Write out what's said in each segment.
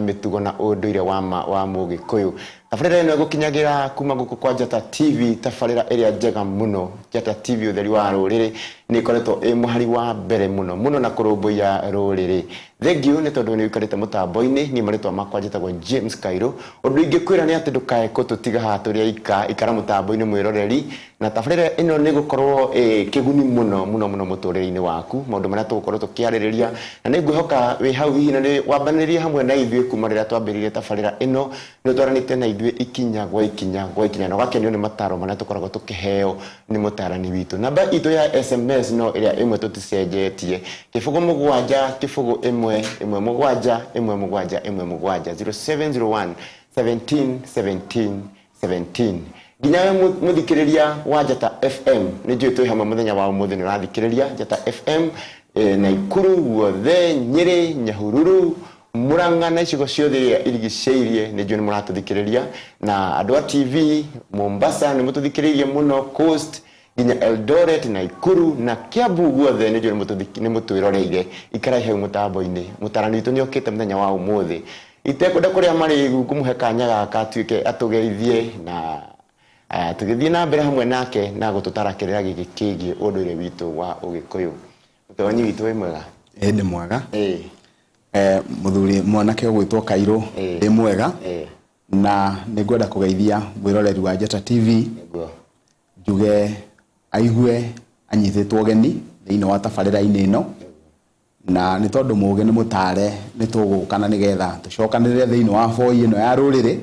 Mĩtugo na ũndũire wa ma wa Mũgĩkũyũ. Tabarĩra ĩno ĩgũkinyagĩra kuma gũkũ kwa Njata TV, tabarĩra ĩrĩa njega mũno. Njata TV ũtheri wa rũrĩrĩ nĩ ĩkoretwo ĩ mũhari wa mbere mũno mũno na kũrũmbũiya rũrĩrĩ. Thengiũ nĩ tondũ nĩ ũikarĩte mũtambo-inĩ, niĩ marĩtwa makwa njĩtagwo James Kairũ. Ũndũ ingĩkwĩra nĩ atĩ ndũkae gũtũtiga haha tũrĩ aika, ikara mũtambo-inĩ mwĩroreri, Na tabarĩra ĩno nĩ ĩgũkorwo ĩ kĩguni mũno mũno mũno mũtũrĩre-inĩ waku, maũndũ marĩa tũgũkorwo tũkĩarĩrĩria, na nĩ ngwĩhoka wĩ hau hihi na nĩ wambanĩrĩrie hamwe na ithuĩ kuma rĩrĩa twambĩrĩirie tabarĩra ĩno, nĩ ũtwaranĩte na ithuĩ ikinya gwa ikinya gwa ikinya na ũgakenio nĩ mataro marĩa tũkoragwo tũkĩheo nĩ mũtarani witũ. Namba itũ ya SMS no ĩrĩa ĩmwe tũticenjetie, kĩbũgũ mũgwanja kĩbũgũ ĩmwe ĩmwe mũgwanja ĩmwe mũgwanja ĩmwe mũgwanja, 0701 17 17 17. Nginya we mũthikĩrĩria wa Njata FM, nĩ njũĩ twĩ hamwe mũthenya wa ũmũthĩ nĩ ũrathikĩrĩria Njata FM eh, Naikuru guothe, Nyĩrĩ, Nyahururu, Murang'a na icigo ciothe iria irigicĩirie nĩ njũĩ nĩ mũratũthikĩrĩria, na andũ a TV Mombasa nĩ mũtũthikĩrĩirie mũno, Coast nginya Eldoret, Naikuru na Kiambu guothe nĩ njũĩ nĩ mũtwĩroreire. Ikarai hau mũtambo-inĩ, mũtarani witũ nĩ okĩte mũthenya wa ũmũthĩ. Itekwenda kũrĩa marĩgu ngũmũhe kanya gaka atuĩke atũgeithie na tũgĩthiĩ na mbere hamwe nake na gũtũtara kĩrĩra gĩkĩ kĩgiĩ ũndũire witũ wa Ũgĩkũyũ. Mũtonyi witũ wĩ mwega? Ĩĩ nĩ mwega. Ĩĩ. Mũthuri mwanake ũgwĩtwo Kairũ ndĩ mwega. Na nĩ ngwenda kũgeithia mwĩroreri wa Njata TV. Nĩguo. Njuge aigue anyitĩtwo ũgeni thĩinĩ wa tabarĩra-inĩ ĩno. Na nĩ tondũ mũũgĩ nĩ mũtaare, nĩ tũgũũka na nĩgetha tũcokanĩrĩre thĩinĩ wa boi ĩno ya rũrĩrĩ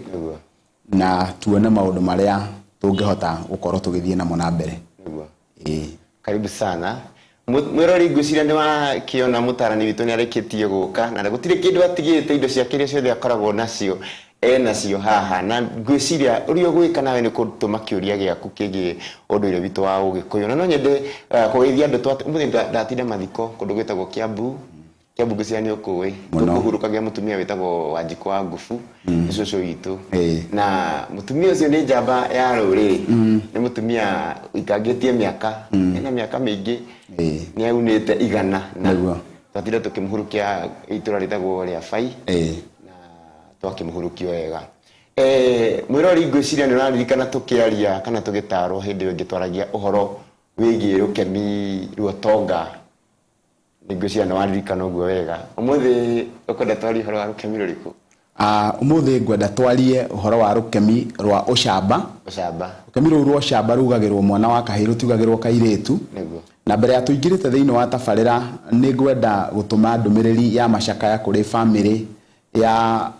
na tuone maũndũ marĩa tũngĩhota gũkorwo tũgĩthiĩ namo na mbere. Nĩguo. Ĩĩ. Karibu sana. Mwĩrori ngwĩciria nĩ wakĩona mũtaarani witũ nĩ arĩkĩtie gũka na gũtirĩ kĩndũ atigĩte indo ciake iria ciothe akoragwo nacio enacio haha na ngwĩciria ũrĩa ũgwĩka nawe nĩ kũtũma kĩũria gĩaku kĩgiĩ ũndũire witũ wa ũgĩkũyũ na no nyende kũgeithia andũ twa ũmũthĩ ndatinda mathiko kũndũ gwĩtagwo Kiambu. Kiambu ngwĩciria nĩ ũkũĩ. Mũno. Tũkũhurũkagia mũtumia wĩtagwo Wanjikũ wa Ngubu nĩ cũcũ witũ na mũtumia ũcio nĩ njamba ya rũrĩrĩ nĩ mũtumia ũikangĩtie mĩaka ena mĩaka mĩingĩ nĩ aunĩte igana na twatinda tũkĩmũhurukia itũra rĩtagwo rĩa Bai na twakĩmũhurukia wega. Eh, mwĩrori ngwĩciria nĩ ũraririkana tũkĩaria kana tũgĩtarwo hĩndĩ ĩyo ĩngĩ twaragia ũhoro wĩgiĩ rũkemi rwa ũtonga. Nĩ ngwĩciria nĩ waririkana ũguo wega. Ũmũthĩ ũkwenda twarie ũhoro wa rũkemi rũrĩkũ? Ah, ũmũthĩ ngwenda twarie ũhoro wa rũkemi rwa ũcamba. Ũcamba. Rũkemi rũu rwa ũcamba rugagĩrwo mwana wa kahĩĩ rũtiugagĩrwo kairĩtu. Nĩguo. Na mbere ya tũingĩrĩte thĩinĩ wa tabarĩra nĩ ngwenda gũtũma ndũmĩrĩri ya macakaya kũrĩ bamĩrĩ ya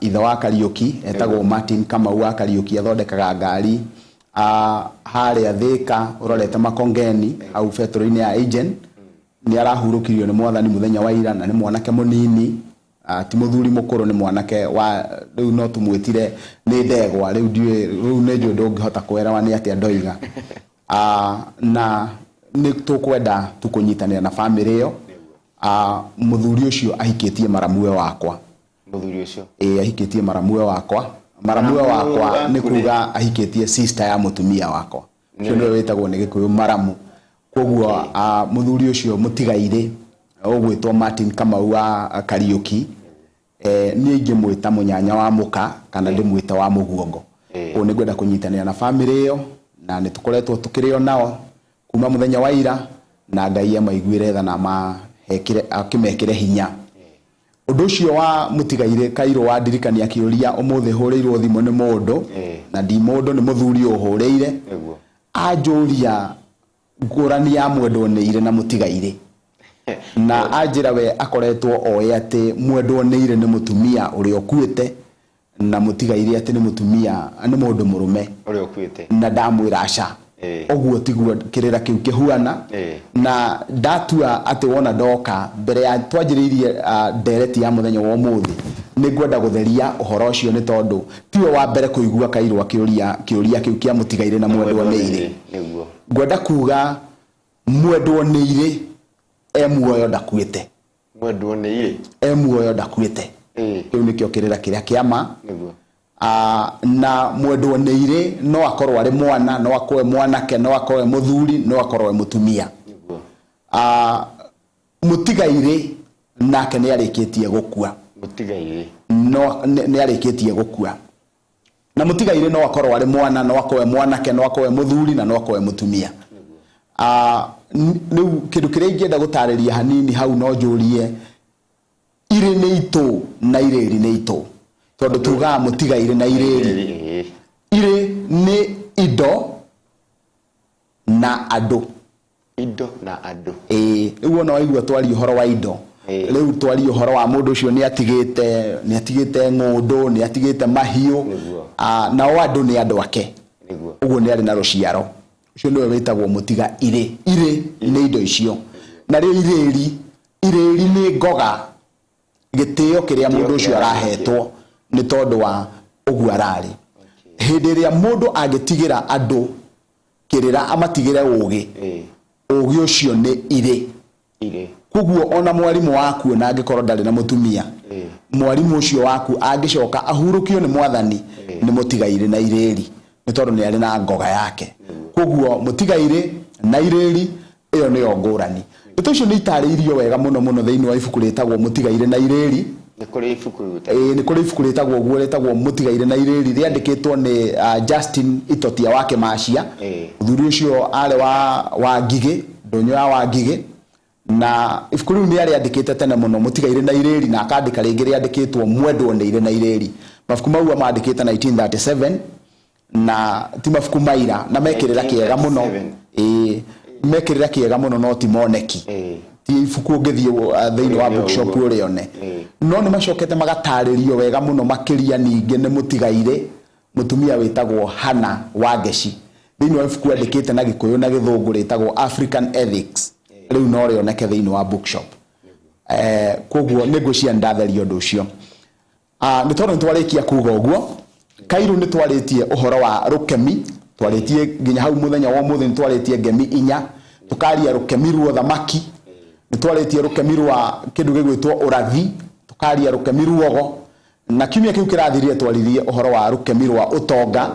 ithe wa Kariũki etagwo Martin Kamau wa Kariũki athondekaga ngari harĩa Thĩka ũrorete Makongeni hau betũrũ-inĩ ya Eigen. Nĩ arahurũkirio nĩ mwathani mũthenya wa ira na nĩ mwanake mũnini ti mũthuri mũkũrũ nĩ mwanake wa rĩu no tũmwĩtire nĩ ndegwa rĩu ndiũĩ rĩu nĩ njũĩ ndũngĩhota kũerewa nĩ atĩa ndoiga. Na nĩ tũkwenda tu kũnyitanĩra na bamĩrĩ ĩyo. Mũthuri ũcio ahikĩtie maramuwe wakwa. Mũthuri ũcio? Ĩĩ ahikĩtie maramuwe wakwa. Maramuwe wakwa nĩ kuga ahikĩtie sister ya mũtumia wakwa. Ũcio nĩwe wĩtagwo nĩ Gĩkũyũ maramu. Koguo mũthuri ũcio mũtigairĩ ũgwĩtwo Martin Kamau wa Kariũki, niĩ ingĩmwĩta mũnyanya wa mũka kana ndĩmwĩte wa mũguongo. Koguo nĩ ngwenda kũnyitanĩra na bamĩrĩ ĩyo na nĩ tũkoretwo tũkĩrĩ o nao kuma mũthenya wa ira na Ngai amaiguĩre tha na akĩmekĩre hinya. Ũndũ ũcio wa mũtigairĩ Kairũ wandirikania kĩũria ũmũthĩ hũrĩirwo thimũ nĩ mũndũ na ndi mũndũ nĩ mũthuri ũhũrĩire anjũria ngũrani ya mwendwo nĩ irĩ na mũtigairĩ na anjĩra we akoretwo oĩ atĩ mwendwo nĩ irĩ nĩ mũtumia ũrĩa ũkuĩte na mũtigairĩ atĩ nĩ mũtumia nĩ mũndũ mũrũme Ũrĩa ũkuĩte. Na ndamwĩra aca ũguo tiguo kĩrĩra kĩu kĩhuana na ndatua atĩ wona ndoka mbere ya twanjĩrĩirie ndereti ya mũthenya wa ũmũthĩ nĩ ngwenda gũtheria ũhoro ũcio nĩ tondũ tiwe wa mbere kũigua Kairũ akĩũria kĩũria kĩu kĩa mũtigairĩ na mwendwo nĩ irĩ. Nĩguo. Ngwenda kuga mwendwo nĩ irĩ e muoyo ndakuĩte. Mwendwo nĩ irĩ. E muoyo ndakuĩte. Kĩu nĩkĩo kĩrĩra kĩrĩa kĩa ma. Nĩguo. Na mwendwo nĩ irĩ no akorwo arĩ mwana, no akorwo e mwanake, no akorwo e mũthuri, no akorwo e mũtumia. Nĩguo. Mũtigairĩ nake nĩ arĩkĩtie gũkua. Mũtigairĩ. No nĩ arĩkĩtie gũkua. Na mũtigairĩ no akorwo arĩ mwana, no akorwo e mwanake, no akorwo e mũthuri na no akorwo e mũtumia. Rĩu kĩndũ kĩrĩa ingĩenda gũtarĩria hanini hau no njũrie irĩ nĩ itũ na irĩri nĩ itũ, tondũ tugaga mũtigairĩ na irĩri. Irĩ nĩ indo na andũ. Indo na andũ. Ĩĩ, rĩu wona waigua twaria ũhoro wa indo, rĩu twaria ũhoro wa mũndũ ũcio nĩ atigĩte, nĩ atigĩte ng'ũndũ, nĩ atigĩte mahiũ, nao andũ nĩ andũ ake. Ũguo nĩ arĩ na rũciaro. Ũcio nĩwe wĩtagwo mũtiga irĩ. Irĩ nĩ indo icio. Narĩo irĩri, irĩri nĩ ngoga, gĩtĩo kĩrĩa mũndũ ũcio arahetwo nĩ tondũ wa ũguo ararĩ. Hĩndĩ ĩrĩa mũndũ angĩtigĩra andũ kĩrĩra, amatigĩre ũgĩ, ũgĩ ũcio nĩ irĩ. Koguo ona mwarimũ waku ona angĩkorwo ndarĩ na mũtumia, mwarimũ ũcio waku angĩcoka ahurũkio nĩ mwathani, nĩ mũtigairĩ na irĩri, nĩ tondũ nĩ arĩ na ngoga yake. Koguo mũtigairĩ na irĩri ĩyo nĩyo ngũrani. Ndeto icio nĩ itarĩirio wega mũno mũno thĩinĩ wa ibuku rĩtagwo Mũtigairĩ na Irĩri. Nĩ kũrĩ ibuku rĩtagwo. Ĩĩ, nĩ kũrĩ ibuku rĩtagwo ũguo, rĩtagwo Mũtigairĩ na Irĩri, rĩandĩkĩtwo nĩ Justin Itotia wa Kĩmacia. Mũthuri ũcio arĩ wa Wangigĩ, ndũnyũ ya Wangigĩ. Na ibuku rĩu nĩ arĩandĩkĩte tene mũno, Mũtigairĩ na Irĩri, na akandĩka rĩngĩ rĩandĩkĩtwo Mwendwo nĩ Irĩ na Irĩri. Mabuku mau amandĩkĩte 1937, na ti mabuku maira, na mekĩrĩra kĩega mũno. Ĩĩ, mekĩrĩra kĩega mũno, no ti moneki, ti ibuku ũngĩthiĩ thĩinĩ wa bookshop ũrĩone, no nĩ macokete magatarĩrio wega mũno makĩria. Ningĩ nĩ mũtigairĩ mũtumia wĩtagwo Hannah Wangeci thĩinĩ wa ibuku andĩkĩte na Gĩkũyũ na Gĩthũngũ rĩtagwo African Ethics. Rĩu no rĩoneke thĩinĩ wa bookshop. Koguo nĩ ngwĩciria nĩ ndatheria ũndũ ũcio. Nĩ tondũ nĩ twarĩkia kuga ũguo, Kairu, nĩ twarĩtie ũhoro wa rũkemi, twarĩtie nginya hau mũthenya wa ũmũthĩ nĩ twarĩtie ngemi inya, tũkaria rũkemi rwa ũthamaki, nĩ twarĩtie rũkemi rwa kĩndũ gĩgwĩtwo ũrathi, tũkaria rũkemi ruogo, na kiumia kĩu kĩrathirire twaririe ũhoro wa rũkemi rwa ũtonga,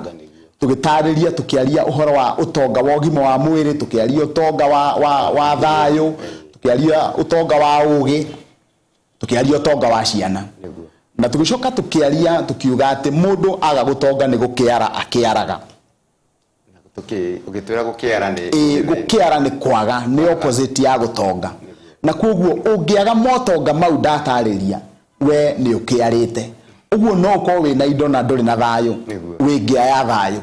tũgĩtarĩria, tũkĩaria ũhoro wa ũtonga wa ũgima wa mwĩrĩ, tũkĩaria ũtonga wa thayũ, tũkĩaria ũtonga wa ũgĩ, tũkĩaria ũtonga wa ciana, na tũgĩcoka tũkĩaria tũkiuga atĩ mũndũ aga gũtonga nĩ gũkĩara akĩaraga. Ũgĩtwĩra gũkĩara nĩ Ĩĩ, gũkĩara nĩ kwaga, nĩ opposite ya gũtonga, na koguo ũngĩaga motonga mau ndatarĩria, we nĩ ũkĩarĩte. Ũguo no ũkorwo wĩna indo na ndũrĩ na thayũ, wĩ ngĩa ya thayũ.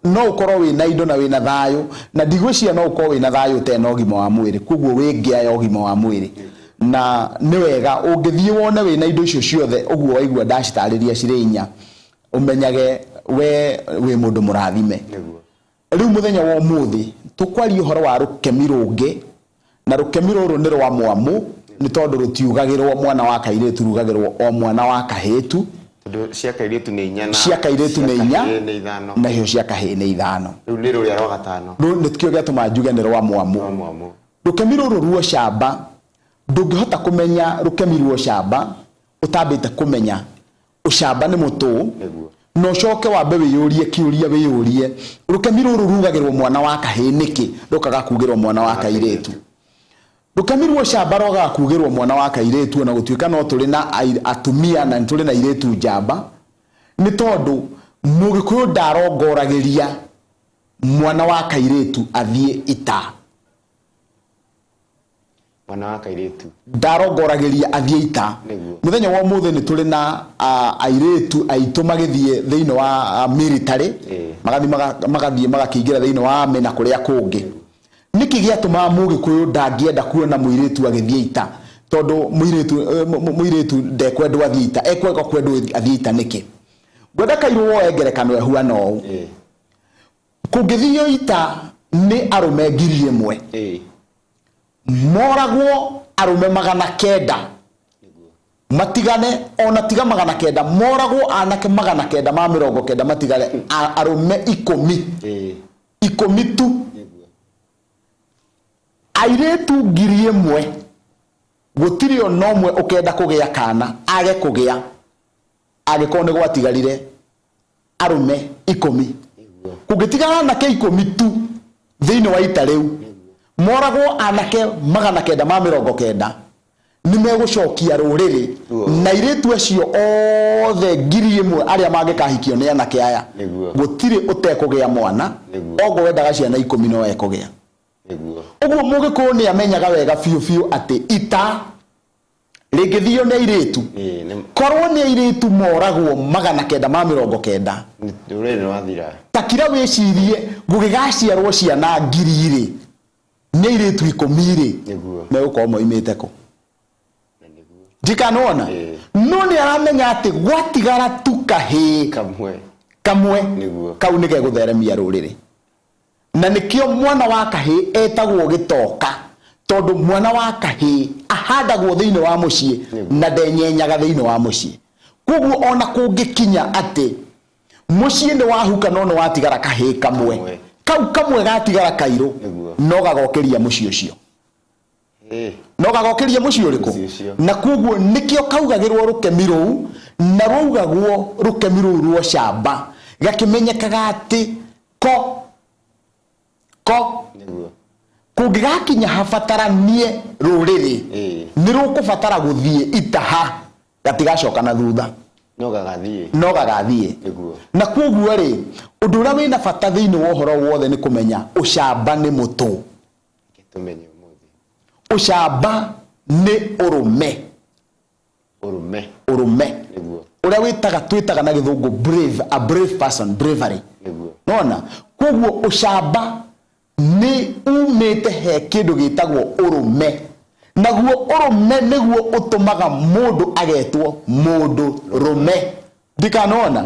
No ũkorwo wĩna indo na wĩna thayũ, na ndigwĩciria no ũkorwo wĩna thayũ ũtarĩ na ũgima wa mwĩrĩ. Koguo wĩ ngĩa ya ũgima wa mwĩrĩ, na nĩ wega ũngĩthiĩ wone wĩna indo icio ciothe ũguo waigua ndacitarĩria cirĩ inya, ũmenyage we wĩ mũndũ mũrathime. Rĩu mũthenya wa ũmũthĩ tũkwaria ũhoro wa rũkemi rũngĩ, na rũkemi rũrũ nĩ rwa mwamũ, nĩ tondũ rũtiugagĩrwo mwana wa kairĩtu, rugagĩrwo o mwana wa kahĩtu. Tondũ cia kairĩtu nĩ inya na cia kairĩtu nĩ inya, kahĩĩ nĩ ithano. Nacio cia kahĩĩ nĩ ithano. Rĩu nĩ rũrĩa rwa gatano. Rũu nĩkĩo gĩatũma njuge nĩ rwa mwamũ. Rwa mwamũ. Rũkemi rũrũ rwa ũcamba, ndũngĩhota kũmenya rũkemi rwa ũcamba ũtambĩte kũmenya ũcamba nĩ mũtũ, na ũcoke wambe wĩyũrie kĩũria, wĩyũrie rũkemi rũrũ rugagĩrwo mwana wa kahĩĩ nĩkĩ, rũkaga kugĩrwo mwana wa kairĩtu. Rũkemi rwa ũcamba rwagaga kugĩrwo mwana wa kairĩtu, ona gũtuĩka no tũrĩ na atumia na nĩ tũrĩ na airĩtu njamba, nĩ tondũ Mũgĩkũyũ ndarongoragĩria mwana wa kairĩtu athiĩ ita. Mwana wa kairĩtu ndarongoragĩria athiĩ ita. Mũthenya wa ũmũthĩ nĩ tũrĩ na airĩtu aitũ magĩthiĩ thĩinĩ wa military, magathiĩ magathiĩ magakĩingĩra thĩinĩ wa army na kũrĩa kũngĩ. Nĩkĩ gĩatũmaga Mũgĩkũyũ ndangĩenda kuona mũirĩtu agĩthiĩ ita? Tondũ mũirĩtu ndekwendwo athiĩ ita, ekwenda kwendwo athiĩ ita nĩkĩ? Ngwenda kairũ woe ngerekano ĩhuana ũũ. Kũngĩthio ita nĩ arũme 1,000, moragwo arũme 900, matigane ona tiga 900, moragwo anake 990, matigare arũme 10, 10 tu. Airĩtu 1,000, gũtirĩ ona ũmwe ũkenda kũgĩa kana age kũgĩa angĩkorwo nĩ gwatigarire arũme 10. Kũngĩtigara anake 10 tu thĩinĩ wa ita rĩu, moragwo anake 990. Nĩ megũcokia rũrĩrĩ. Ruo. Na airĩtu acio othe 1,000 arĩa mangĩkahikio nĩ anake aya, gũtirĩ ũtekũgĩa mwana. Okorwo wendaga ciana 10 no ekũgĩa. Ũguo Mũgĩkũyũ nĩ amenyaga wega biũ biũ atĩ ita rĩngĩthio nĩ airĩtu, korwo nĩ airĩtu moragwo 990, Rũrĩrĩ nĩ wathira. Ta kira wĩcirie gũgĩgaciarwo ciana 1,000 rĩ, nĩ airĩtu 10 rĩ, megũkorwo moimĩte kũ? Na nĩguo. Ndikanona. No nĩ aramenya atĩ gwatigara tu kahĩĩ kamwe, kamwe, Nĩguo. kau nĩ gegũtheremia rũrĩrĩ. Na nĩkĩo mwana wa kahĩĩ etagwo gĩtoka, tondũ mwana wa kahĩĩ ahandagwo thĩinĩ wa mũciĩ na ndenyenyaga thĩinĩ wa mũciĩ. Koguo ona kũngĩkinya atĩ mũciĩ nĩ wahuka no nĩ watigara kahĩĩ kamwe, Kamwe. kau kamwe gatigara kairũ, no gagokĩria mũciĩ ũcio. No gagokĩria mũciĩ ũrĩkũ? Mũciĩ ũcio. Na koguo nĩkĩo kaugagĩrwo rũkemi rũu, na rwaugagwo rũkemi rũu rwa ũcamba, gakĩmenyekaga atĩ ko ko kũngĩgakinya habataranie rũrĩrĩ nĩ rũkũbatara gũthiĩ itaha, gatigacoka na thutha. No gagathiĩ. No gagathiĩ. Na koguo rĩ, ũndũ ũrĩa wĩna bata thĩinĩ wa ũhoro wothe nĩ kũmenya ũcamba nĩ mũtũ. Reke tũmenye ũmũthĩ. Ũcamba nĩ ũrũme. Ũrũme. Ũrũme. Ũrĩa twĩtaga na gĩthũngũ brave, a brave person, bravery. Nona? Koguo ũcamba nĩ umĩte he kĩndũ gĩtagwo ũrũme. Naguo ũrũme nĩguo ũtũmaga mũndũ agetwo mũndũ rũme. Ndikanona?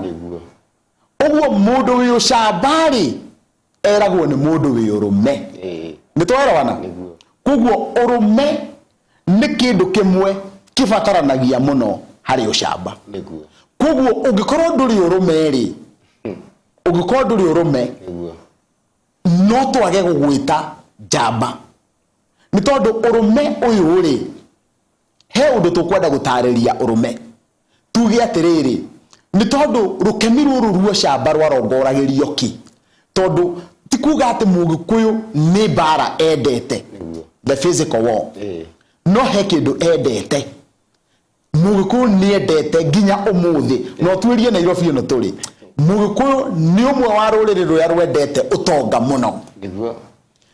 Ũguo mũndũ wĩ ũcamba rĩ, eragwo nĩ mũndũ wĩ ũrũme. Nĩ twaelewana? Koguo ũrũme nĩ kĩndũ kĩmwe kĩbataranagia mũno harĩ ũcamba. Koguo ũngĩkorwo ndũrĩ ũrũme rĩ, ũngĩkorwo ndũrĩ ũrũme, no twage gũgwĩta njamba. Nĩ tondũ ũrũme ũyũ rĩ, he ũndũ tũkwenda gũtarĩria ũrũme. Tuge atĩrĩrĩ, nĩ tondũ rũkemi rũrũ rwa ũcamba rwarongoragĩrio kĩ? Tondũ ti kuga atĩ Mũgĩkũyũ nĩ mbara endete, the physical war. No he kĩndũ endete. Mũgĩkũyũ nĩ endete nginya ũmũthĩ. No tuĩrie Nairobi ĩno tũrĩ. Mũgĩkũyũ nĩ ũmwe wa rũrĩrĩ rũrĩa rwendete ũtonga mũno.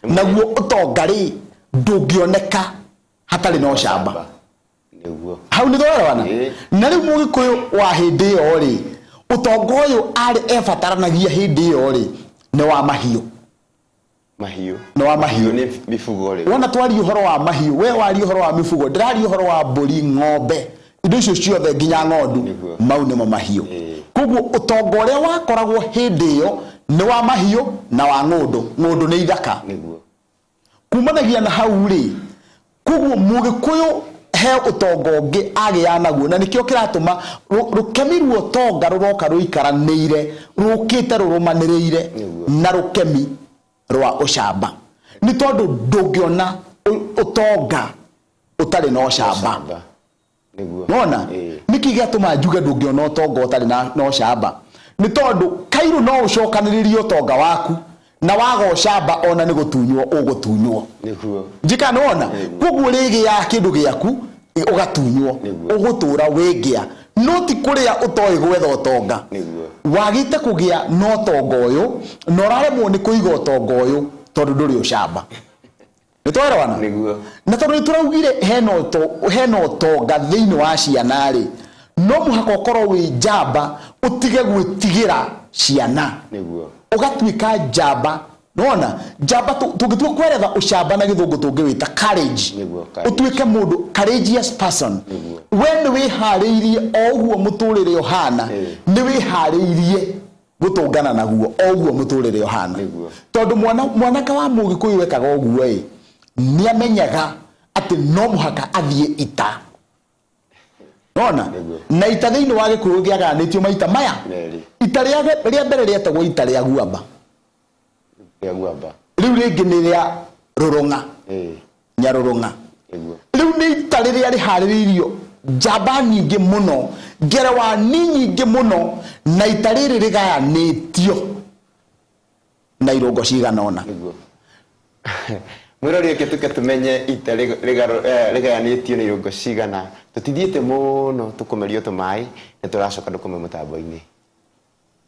Naguo ũtonga rĩ, ndũngĩoneka hatarĩ na ũcamba. Hau nĩ twaelewana? Na rĩu Mũgĩkũyũ wa hĩndĩ ĩyo rĩ, ũtonga ũyũ arĩ ebataranagia hĩndĩ ĩyo rĩ, nĩ wa mahiũ. Mahiũ. Nĩ wa mahiũ. Nĩ mifugo rĩ. Wona twaria ũhoro wa mahiũ, we waria ũhoro wa mifugo, ndĩraria ũhoro wa mbũri, ng'ombe, indo icio ciothe nginya ng'ondu, mau nĩmo mahiũ. Koguo ũtonga ũrĩa wakoragwo hĩndĩ ĩyo nĩ wa mahiũ na wa ng'ũndũ. Ng'ũndũ nĩ ithaka. Kumanagia na hau rĩ, koguo Mũgĩkũyũ he ũtonga ũngĩ agĩaga naguo, na nĩkĩo kĩratũma rũkemi rwa ũtonga rũroka rũikaranĩire, rũkĩte rũrũmanĩrĩire na rũkemi rwa ũcamba. Nĩ tondũ ndũngĩona ũtonga ũtarĩ na ũcamba. Nona? Nĩkĩ gĩatũma njuge ndũngĩona ũtonga ũtarĩ na ũcamba? Nĩ tondũ kairũ no ũcokanĩrĩrie ũtonga waku na waga ũcamba ona nĩ gũtunywo ũgũtunywo. Njika nĩwona? Koguo rĩgĩaga kĩndũ gĩaku ũgatunywo, ũgũtũra wĩngĩa. No ti kũrĩa ũtoĩ gwetha ũtonga. Wagĩte kũgĩa na ũtonga ũyũ na ũraremwo nĩ kũiga ũtonga ũyũ tondũ ndũrĩ ũcamba. Nĩ twaelewana? Na tondũ nĩ tũraugire hena ũtonga thĩinĩ wa ciana rĩ, no mũhaka ũkorwo wĩ njamba ũtige gwĩtigĩra ciana. Ũgatuĩka njamba. Nĩwona? Njamba tũngĩtua kweretha ũcamba na gĩthũngũ tũngĩwĩta courage. Courage. Ũtuĩke mũndũ courageous person. We nĩ wĩharĩirie o ũguo mũtũrĩre ũhana, nĩ wĩharĩirie gũtũngana naguo o ũguo mũtũrĩre ũhana. Tondũ mwanake wa Mũgĩkũyũ ekaga ũguo ĩ, nĩ amenyaga atĩ no mũhaka athiĩ ita. Nona? Na ita thĩinĩ wa Gĩkũyũ gĩagayanĩtio maita maya. Ita rĩa mbere rĩetagwo ita rĩa guamba. Rĩa guamba. Rĩu rĩngĩ nĩ rĩa rũrũng'a. Nyarũrũng'a. Rĩu nĩ ita rĩrĩa rĩharĩrĩirio njamba nyingĩ mũno, ngerewani nyingĩ mũno, na ita rĩrĩ rĩgayanĩtio na irũngo cigana ũna. Mwĩrori reke tũke tũmenye ita rĩgayanĩtio nĩ irũngo cigana. Tũtithiĩte mũno, tũkũmerio tũmaĩ, nĩ tũracoka ndũkũme mũtambo-inĩ.